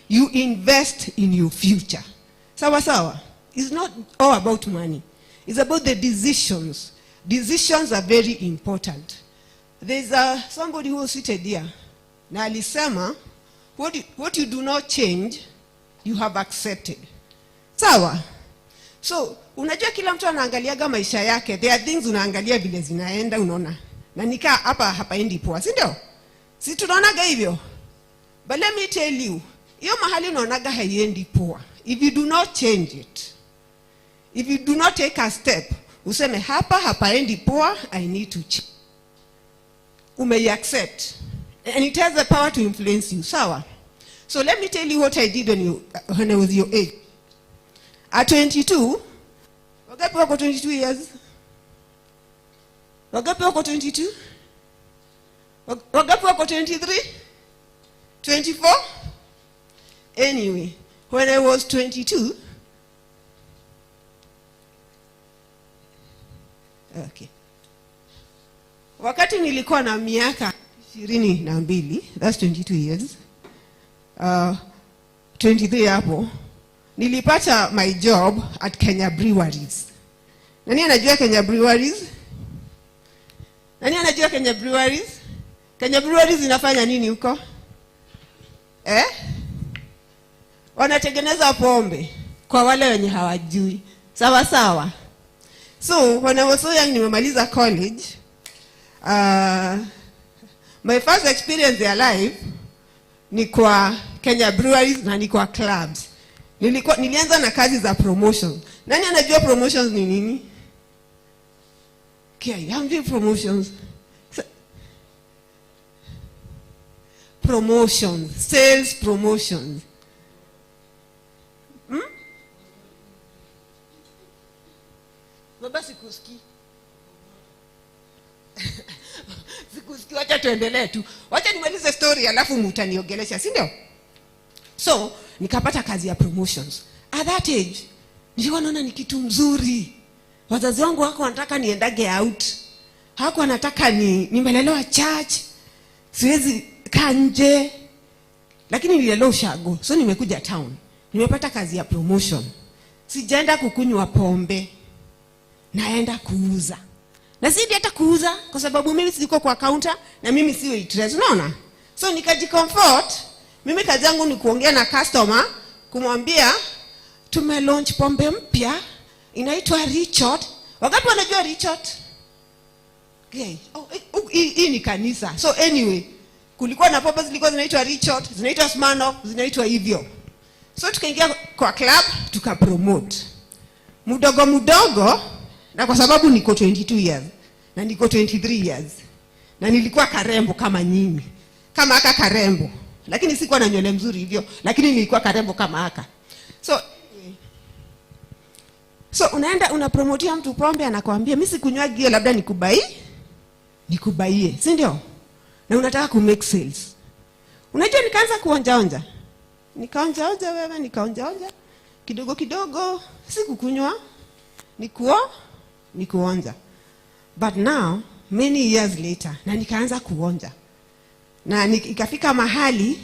You invest in your future. Sawa sawa. It's not all about money. It's about the decisions. Decisions are very important. There's somebody who was seated here. Na alisema, what you do not change, you have accepted. Sawa? So unajua kila mtu anaangaliaga maisha yake. There are things unaangalia vile zinaenda, unaona na nikaa hapa hapaendi poa, si ndio? Si tunaonaga hivyo? But let me tell you, hiyo mahali unaonaga haiendi poa, if you do not change it, if you do not take a step, useme hapa hapaendi poa, I need to change, umeiaccept and it has the power to influence you. Sawa? So let me tell you what I did when I was your age at 22. Wangapi wako 22 years? Wangapi wako 22? Wangapi wako 23, 24? Anyway, when I was 22, okay, wakati nilikuwa na miaka 22, that's 22 years, 23 hapo, nilipata my job at Kenya Breweries. Nani anajua Kenya Breweries? Nani anajua Kenya Breweries? Kenya Breweries inafanya nini huko? Eh? Wanatengeneza pombe, kwa wale wenye hawajui. Sawa sawa. So when I was so young, nimemaliza college, my first experience ya life ni kwa Kenya Breweries na ni kwa clubs. Nilianza na kazi za promotion. Nani anajua promotions ni nini? Okay, hamjui promotions. Promotions, sales promotions. Baba, sikusikii. Sikusikii, wacha tuendelee tu. Wacha nimalize story alafu mtaniongelesha, si ndio? So, nikapata kazi ya promotions. At that age, nilikuwa naona ni kitu mzuri. Wazazi wangu wako wanataka niendage out. Hawako wanataka nimelelewa church. Siwezi kaa nje. Lakini nililelewa ushago. So nimekuja town. Nimepata kazi ya promotion. Sijaenda kukunywa pombe. Naenda kuuza. Na si hata kuuza kwa sababu mimi siko kwa counter na mimi si waitress, unaona? So nikajicomfort. Mimi kazi yangu ni kuongea na customer, kumwambia tume launch pombe mpya inaitwa Richard. Wakati wanajua Richard? Okay. Oh, hii ni kanisa. So anyway, kulikuwa na pombe zilikuwa zinaitwa Richard, zinaitwa Smirnoff, zinaitwa hivyo. So tukaingia kwa club, tukapromote. Mdogo mdogo, na kwa sababu niko 22 years na niko 23 years na nilikuwa karembo kama nyinyi, kama aka karembo, lakini sikuwa na nywele mzuri hivyo, lakini nilikuwa karembo kama aka. So unaenda unapromotia mtu pombe, anakuambia mimi sikunywagi hiyo, labda nikubaie, si ndio? Na unataka ku make sales. Unajua nikaanza kuonjaonja. Nikaonjaonja wewe, nikaonjaonja kidogo kidogo, sikukunywa, nikuonja. But now many years later, na nikaanza kuonja. Na ikafika mahali,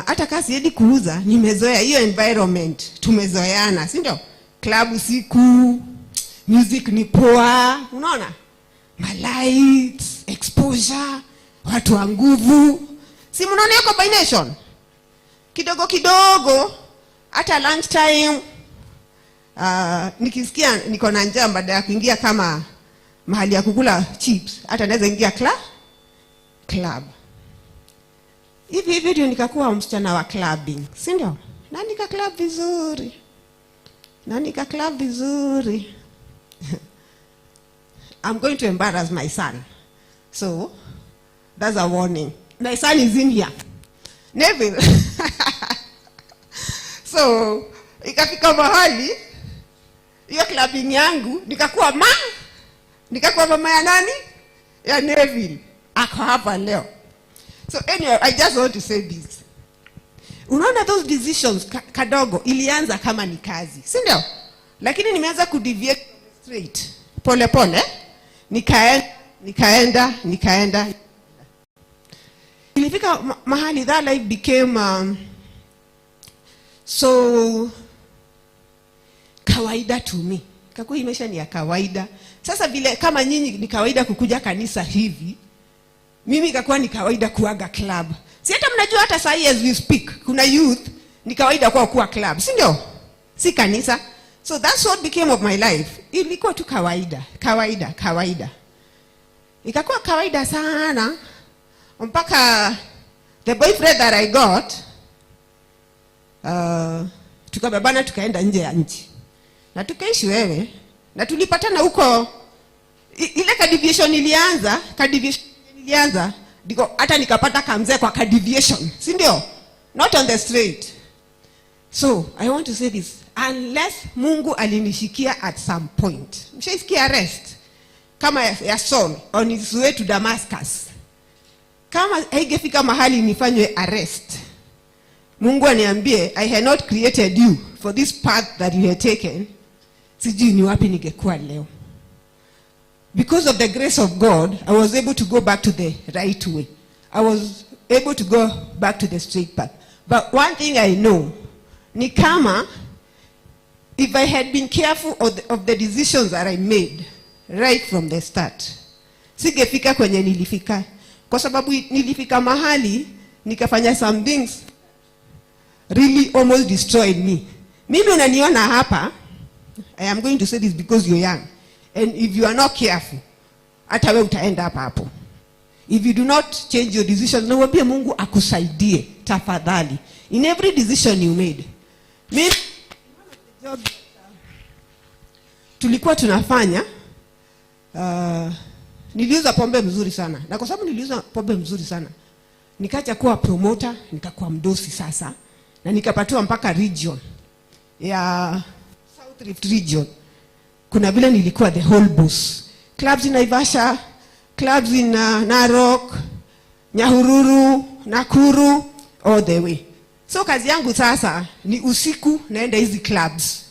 hata kama siendi kuuza, nimezoea hiyo environment, tumezoeana, si ndio? Club usiku, music ni poa, unaona? Lights, exposure, watu wa nguvu. Si mnaona hiyo combination? Kidogo kidogo, hata lunch time, nikisikia niko na njaa, baada ya kuingia kama mahali ya kukula chips, hata naweza ingia club. Hivi hivi ndio nikakuwa msichana wa clubbing, si ndio? Na nika club vizuri. Na nika club vizuri. I'm going to embarrass my son. So, that's a warning. My son is in here. Neville. So, ikafika mahali, hiyo clubbing yangu, nikakuwa nikakuwa mama ya nani? Ya Neville. Ako hapa leo. So anyway, I just want to say this. Unaona those decisions kadogo ilianza kama ni kazi, si ndio? Lakini nimeanza kudeviate straight. Pole pole. Nikaenda, nikaenda, nikaenda. Ilifika mahali that life became so kawaida to me. Kakuwa hii maisha ni ya kawaida. Sasa vile kama nyinyi ni kawaida kukuja kanisa hivi, mimi ikakuwa ni kawaida kuaga club. Si hata mnajua hata saa hii as we speak, kuna youth ni kawaida kwa kuwa club, si ndio? Si kanisa. So that's what became of my life. Ilikuwa tu kawaida, kawaida, kawaida. Ikakuwa kawaida sana mpaka the boyfriend that I got, tukabebana tukaenda nje ya nchi na tukaishi wewe na tulipatana huko. Ile kadeviation ilianza, kadeviation ilianza ndiko hata nikapata kamzee kwa kadeviation, si ndio? Not on the straight. So I want to say this: unless Mungu alinishikia at some point, mshaisikia arrest kama ya Saul on his way to Damascus, kama haingefika mahali nifanywe arrest, Mungu aniambie, "I had not created you for this path that you had taken," sijui ni wapi ningekuwa leo. Because of the grace of God, I was able to go back to the right way. I was able to go back to the straight path. But one thing I know ni kama if I had been careful of the decisions that I made right from the start, singefika kwenye nilifika, kwa sababu nilifika mahali nikafanya some things really almost destroyed me. Mimi unaniona hapa, I am going to say this because you're young, and if you are not careful, hata we utaenda hapa hapo if you do not change your decision. Nauambie Mungu akusaidie tafadhali in every decision you made. Mimi job tulikuwa tunafanya, niliuza pombe mzuri sana, na kwa sababu niliuza pombe mzuri sana, nikacha kuwa promoter, nikakuwa mdosi sasa, na nikapatiwa mpaka region ya South Rift Region. Kuna vile nilikuwa the whole boss. Clubs in Naivasha, clubs in Narok, Nyahururu, Nakuru, all the way. So kazi yangu sasa ni usiku naenda hizi clubs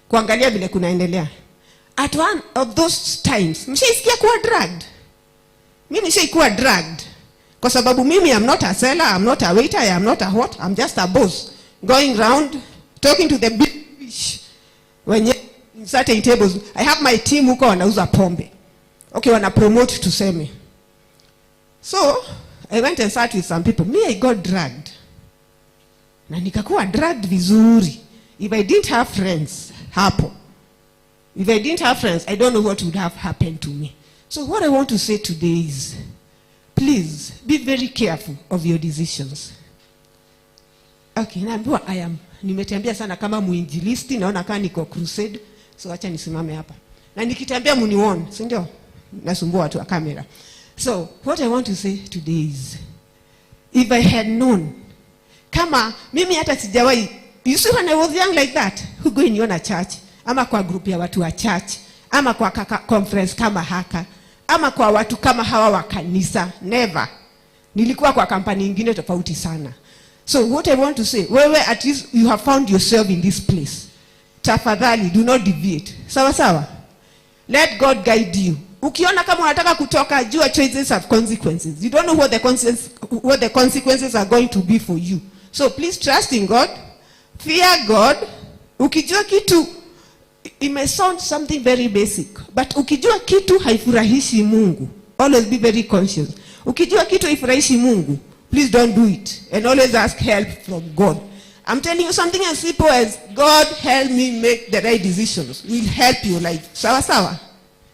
kuangalia vile kunaendelea. At one of those times, mshaisikia kuwa drugged? Mi nishaikuwa drugged, kwa sababu mimi am not a seller, I'm not a waiter, I am not a what, I'm just a boss going round talking to the big fish wenye in certain tables. I have my team huko wanauza pombe, okay, wana promote tuseme. So I went and sat with some people. Me, I got drugged na nikakuwa drugged vizuri. If I didn't have friends hapo, if I didn't have friends, I don't know what would have happened to me. So what I want to say today is, please be very careful of your decisions. Okay, naambiwa I am nimetembea sana kama mwinjilisti, naona kama niko crusade, so acha nisimame hapa. Na nikitembea munione, si ndio? Nasumbua watu wa kamera. So what I want to say today is, if I had known, kama mimi hata sijawahi, you see, when I was young like that, hungeniona church ama kwa group ya watu wa church ama kwa kaka conference kama haka ama kwa watu kama hawa wa kanisa, never. Nilikuwa kwa kampani ingine tofauti sana. So what I want to say, wewe at least you have found yourself in this place, tafadhali do not deviate. Sawa sawa? Let God guide you. Ukiona kama unataka kutoka, jua choices have consequences. You don't know what the consequences are going to be for you. So please trust in God, fear God. Ukijua kitu, it may sound something very basic, but ukijua kitu haifurahishi Mungu, always be very conscious. Ukijua kitu haifurahishi Mungu, please don't do it, and always ask help from God. I'm telling you, something as simple as "God help me make the right decisions" will help your life. Sawa sawa?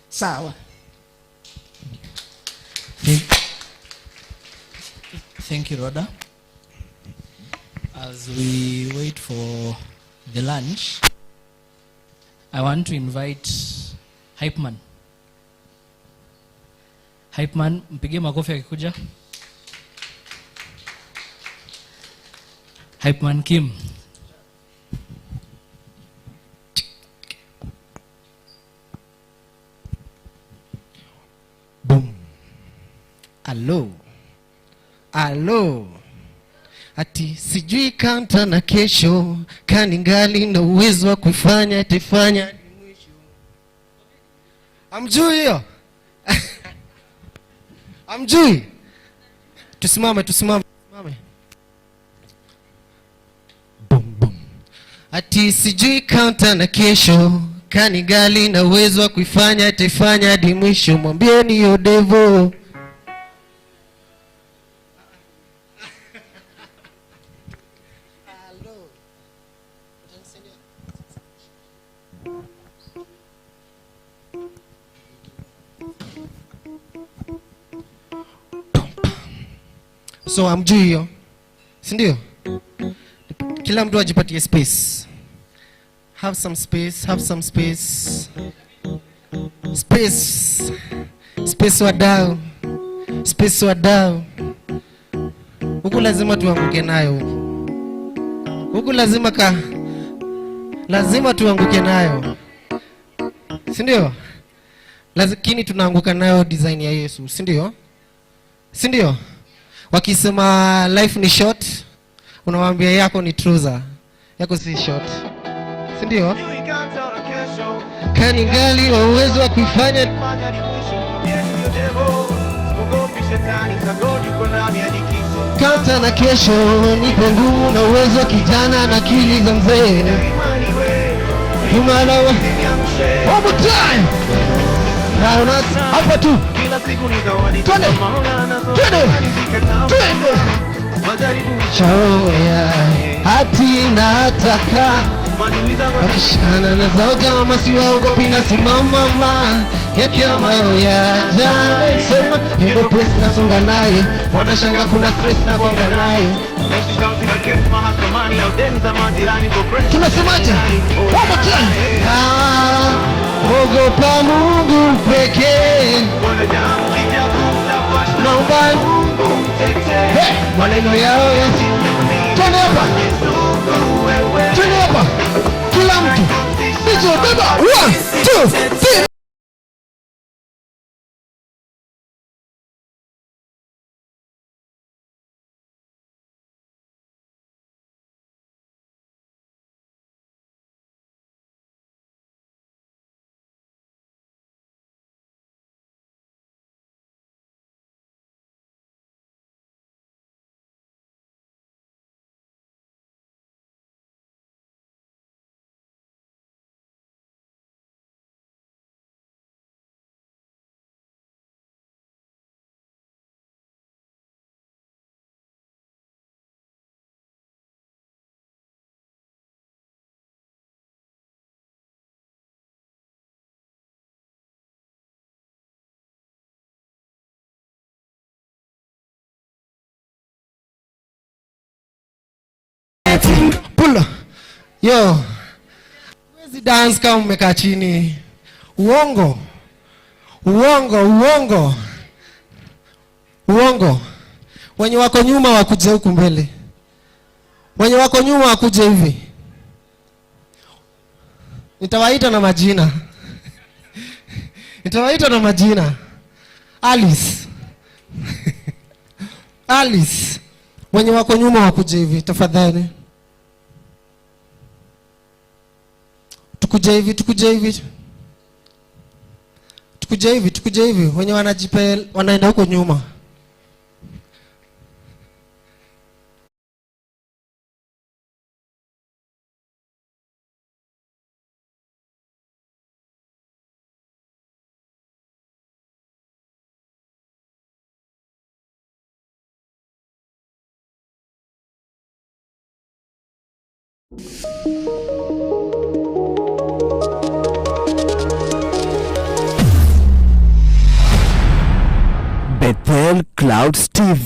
Sawa. Thank you, Rhoda. As we wait for the lunch, I want to invite Hypeman. Hypeman, mpigie makofi akikuja. Hypeman Kim. Boom. Alo. Alo. Ati sijui kanta na kesho kaningali na uwezo wa kufanya tifanya hadi mwisho. Amjui hiyo? Amjui? Tusimame, tusimame, tusimame. Boom, boom. Ati sijui kanta na kesho kaningali na uwezo wa kuifanya tifanya hadi mwisho. Mwambieni hiyo devo. So hamjui hiyo, si ndio? Kila mtu ajipatie space. Have some space, have some space. Space. Space wadau. Space wadau. Huku lazima tuanguke nayo huku. Huku lazima tuanguke nayo. Si ndio? Lakini tunaanguka nayo design ya Yesu, si ndio? Si ndio? Wakisema life ni short, unawaambia yako ni trouser. Yako si short. Si ndio? Kaningali wa uwezo wa kuifanya. Kata na kesho, nipe nguvu na uwezo, kijana na akili za mzee. One more time. Hapa tu. Twende. Twende. Twende. Chao hati nataka wakishana na zao kama siwaogopi na simama ma yakiwa ya jana sema ndio press nasonga naye wanashanga kuna stress na kwanga naye. Tunasemaje? One more time. Ogopa Mungu pekee. Naomba hey, maneno yao yasi. Twende hapa. Twende hapa. Kila mtu. DJ beba. 1 2 3. Pull. Yo. Huwezi dance kama umekaa chini. Uongo. Uongo, uongo. Uongo. Wenye wako nyuma wakuje huku mbele. Wenye wako nyuma wakuje hivi. Nitawaita na majina. Nitawaita na majina. Alice. Alice. Wenye wako nyuma wakuje hivi tafadhali. Tukuje hivi, tukuje hivi. Tukuje hivi, tukuje hivi. Wenye wanajipe wanaenda huko nyuma. Bethel Clouds TV.